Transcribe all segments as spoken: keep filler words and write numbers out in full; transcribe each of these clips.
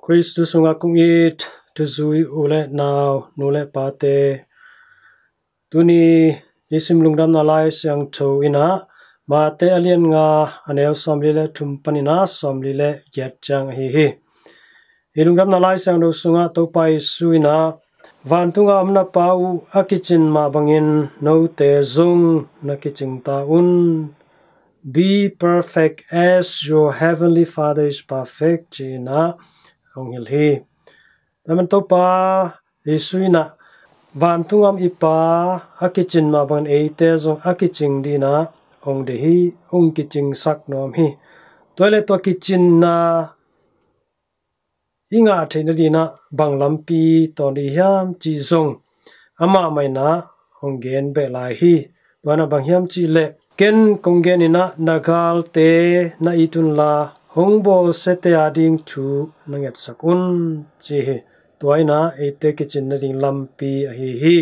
Kristu sungah kong it thuzui u le nau, nu le pate, tuni i sim lungdamna Lai Siangtho in ah Mate a lian nga, a neu sawmli le thum panin ah sawmli le giat ciang ahi hi. I lungdamna Lai Siangtho sungah Topa Jesu in ah, "Vantunga om na Pa uh a kicin mah bangin note zong na kicing ta un. Be perfect as your heavenly Father is perfect," ci-in ah hong hilh hi. Tua man Topa Jesu in ah, vantunga om i Pa a kicin mah bangin eite zong a kicing dingin ah hong deih hi, hong kicingsak nuam hi. Tua hi leh tua kicinna i ngah theihna dingin ah bang lampi tawn ding hiam cih zong amah mah in ah hong gen beh lai hi. Tua in ah bang hiam cih leh, "Ken kong genin ah na galte na it unla, hong bawlsiate ading thu na ngetsak un," ci hi. Tua in ah eite kicinna ding lampi ahi hi.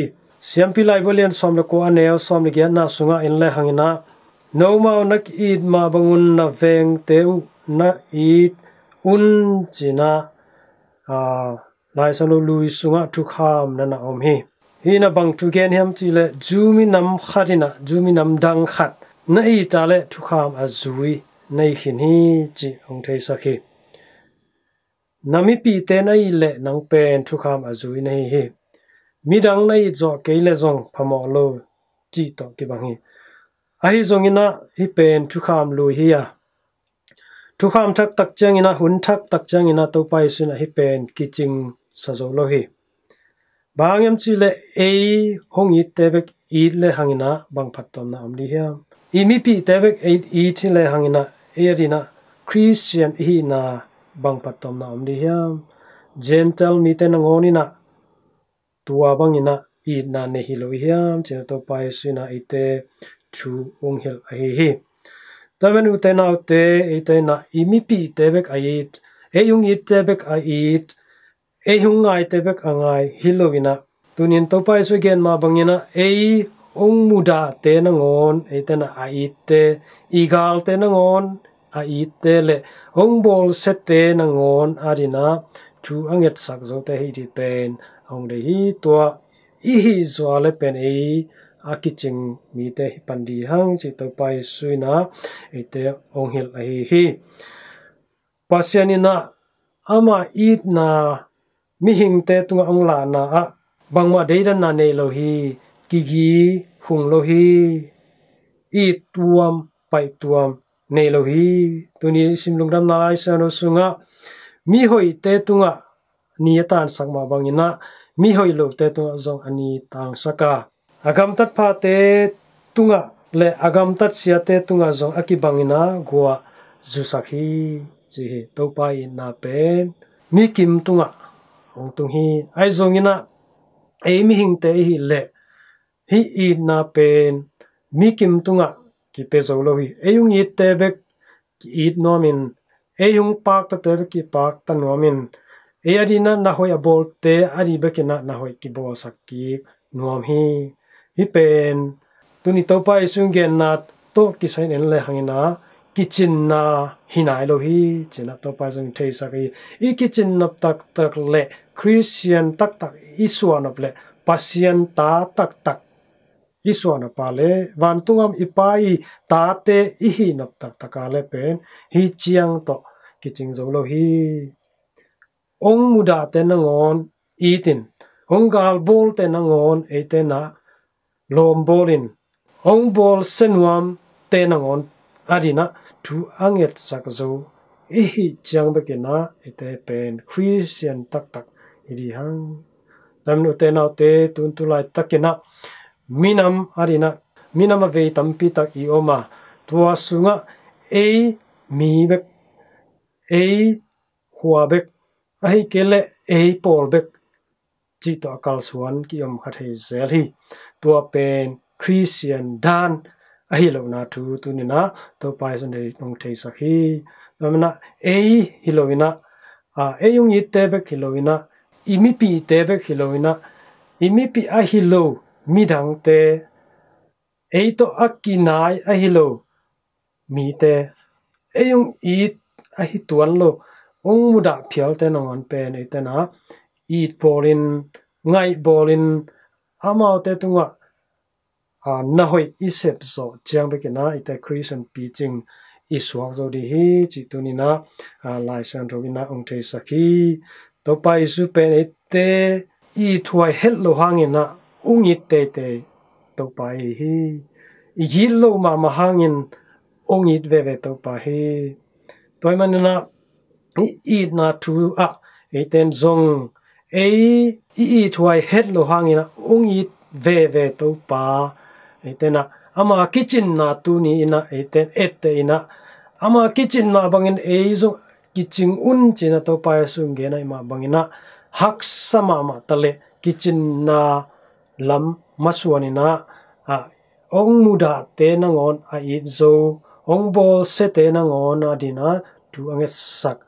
Siampi Laibu a lian sawm le kua, a neu sawm le giatna sungah en lehang in ah, "Nomau na ki-it mah bangun na vengte uh na it un," ci-in ah, aa, Lai Siangtho Lui sungah thukham na na om hi. Hih in ah bang thu gen hiam cih leh, Jew minam khat in ah Jew minam dang khat na it a leh thukham a zui na hi khin hi cih hong theisak hi. Na mipihte na it leh nang pen thukham a zui na hi hi. Midang na it zawh kei leh zong phamawh lo cih tawh kibang hi. Ahi zongin ah hih pen thukham lui hi a, thukham thaktak ciangin ah, hun thaktak ciangin ah Topa Jesu in ah hih pen kicingsa zo lo hi. Bang hang hiam cih leh, ei hong itte bek it lehang in ah bang phattuamna om ding hiam? I mipihte bek ei it hi lehang in ah ei adingin ah Khristian i hihna bang phattuamna om ding hiam? Gentile mite nangawn in ah tua bangin ah itna nei hi lo i hiam, ci-in ah Topa Jesu in ah eite thu hong hilh ahi hi. Tua man ute naute, eite in ah i mipihte bek a it, ei hong itte bek a it, ei hong ngaite bek a ngai hi lo in ah, tuni-in Topa Jesu i gen mah bangin ah ei hong mudahte nangawn eite in ah a itte, i galte nangawn a itte le hong bawlsiate nangawn adingin ah thu a ngetsak zote hi ding pen hong deih hi. Tua i hih zawh a leh pen ei a kicing mite hi pan ding hang, ci Topa Jesu in ah eite hong hilh ahi hi. Pasian in ah ama itna mihingte tungah hong lahna ah bangmah deidanna nei lo hi. Kigi hung lo hi. It tuam, paih tuam nei lo hi. Tuni i sim lungdamna Lai Siangtho sungah mihoihte tungah ni a tangsak mah bangin ah mihoih lote tungah zong a ni tangsak a, a gamtat phate tungah le a gamtat siate tungah zong a kibangin ah guah zusak hi, ci hi. Topa itna pen mikim tungah hong tung hi. Ahi zongin ah ei mihingte i hih leh hih itna pen mikim tungah kipia zo lo hi. Ei hong itte bek ki-it nuamin, ei hong paktate bek kipakta nuamin, ei adingin ah na hoih a bawlte ading bekin ah na hoih kibawlsak kik nuam hi. Hih pen tuni Topa Jesu genna tawh kisai-in en lehang in ah kicinna hi nai lo hi, ci-in ah Topa Jesu in theisak hi. I kicinnop taktak le Khristian taktak i suahnop le Pasian ta taktak i suahnop a le vantunga om i Pa i tate i hihnop taktak a le pen hih ciang tawh kicing zo lo hi. Hong mudahte nangawn itin, hong galbawlte nangawn eite in ah lawmbawl in, hong bawlsia nuamte nangawn adingin ah thu a ngetsak zo i hih ciang bekin ah eite pen Khristian taktak hi ding hang. Tua man ute naute, tu-in tu laitakin ah minam adingin ah, minam a vei tampi tak i om a, tua sungah ei mi bek, ei khua bek, ahih kei leh ei pawl bek cih tawh a kalsuan ki-om kha thei zel hi. Tua pen Khristian dan ahi lohna thu tuni-in ah Topa Jesu in hong theisak hi. Tua man ah ei hi lo-in ah, aa, ei hong itte bek hi lo-in ah, i mipihte bek hi lo-in ah, i mipih ahi lo midangte, ei tawh a kinai ahi lo mite, ei hong it ahi tuan lo hong mudah phialte nangawn pen eite in ah it bawlin, ngaih bawlin, amaute tungah a, na hoih i sep zawh ciang bekin ah eite Khristian picing i suak zo ding hi cih tuni in ah, a, Lai Siangtho in ah hong theisak hi. Topa Jesu pen eite i thuai het loh hangin ah hong it teitei Topa i hi. I it loh mahmah hangin hong it veve Topa hi. Tua ahih manin ah i itna thu ah eite in zong ei i ithuai het loh hangin ah hong it veve Topa eite in ah ama kicinna tuni in ah eite in etteh in ah ama kicin mah bangin ei zong kicing un ci-in ah Topa Jesu in gen ahih mah bangin ah haksa mahmah ta leh kicinna lam masuan in ah, a, hong mudahte nangawn a it zo, hong bawlsiate nangawn a dingin ah thu a ngetsak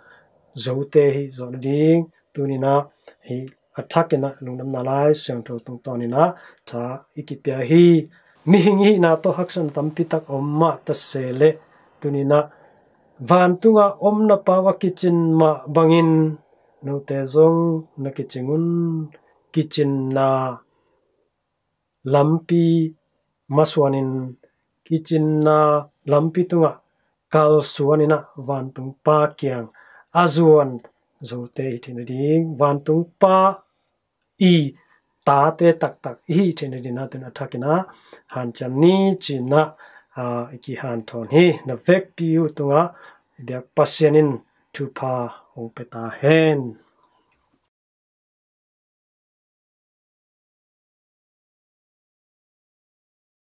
zote hi zawh nading tuni in ah hi a thakin ah Lungdamna Lai Siangtho tungtawnin ah tha i kipia hi. Mihing i hihna tawh haksatna tampi tak om mah ta se leh tuni in ah vantungah om na Pa a kicin mah bangin note zong na kicing un. Kicinna lampi masuanin kicinna lampi tungah kalsuanin ah vantung Pa kiang a zuan zote i hi theih nading, vantung Pa i tate taktak i hi theih nading ah tun a thakin ah hanciam ni ci-in ah, a, i kihanthawn hi. Na vekpi uh tungah i biak Pasian in thupha hong pia ta hen.